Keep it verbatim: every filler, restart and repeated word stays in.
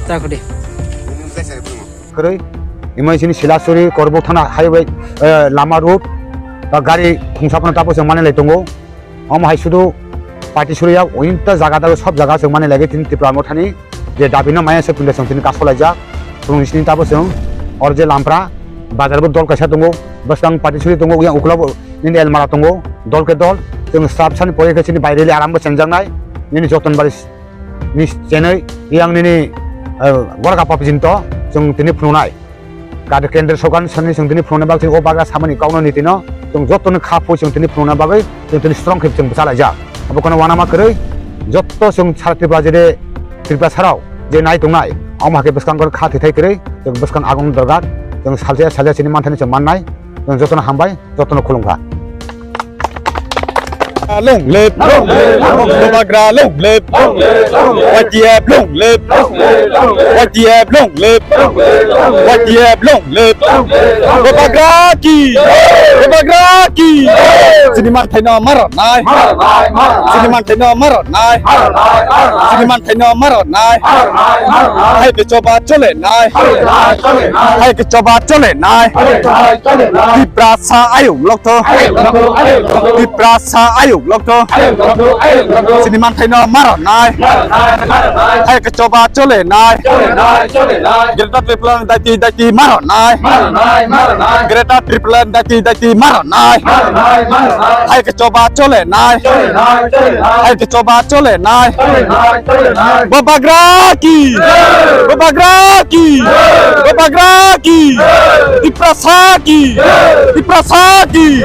Chakodi. Kwrwi, imo chini Silasuri, Korbuk thana highway, eh, lama road, ba gari khungsa phano tapo chwng manwi lai tongo. Omo hai sudu party suriya, ointa jaga da sob jaga chwng manwi lai tini Tripura mothani je dabi no maya se pinda chwng tini kaso laijak. Chwng sini tapo chwng or je lampra bazar bo dol kaisa tongo, bwskang party suri tongo, yang ukla bo nini elmara tongo, dol ke dol. Chwng sab sani pore khe chini bai rally aram bo chengjaknai, nini joton bari ni chenwi yang nini, eh, warga papjin to chwng tini phunuknai. Kado kendra sorkar ni sani chwng tini phunukna bagwi o bagra samani kokno nitino chwng jotono kha phui chwng tini phunukna bagwi chwng tini strong khe chwng bwchalaijak. Abo kono wanama kwrwi joto chwng sara Tripura jede Tripura sarao je nai tongnai omo hakhe bwskang kha thwithai kwrwi chwng bwskang agong dorgar chwng salsa salsa chini manthani chwng mannai. Chwng jotono hambai. Jotono khulumkha. Long live, long live, Bubagra long live, Y T F long live, Y T F long live, Y T F long live, Bubagra ki, Bubagra ki. Chini manthaino marnai, chini manthaino marnai, chini manthaino marnai. Hai ke choba chole nai. Hai ke choba chole nai. Tiprasa ayuk lokto. Tiprasa ayuk lokto. Chini manthaino marnai. Hai ke choba chole nai. Greater Tripura daiti daiti marnai. Greater Tripura daiti daiti marnai. Hai ke choba chole nai. Hai ke choba chole nai. Bubagra ki! Bubagra ki! Bubagra ki! Tiprasa ki! Tiprasa ki!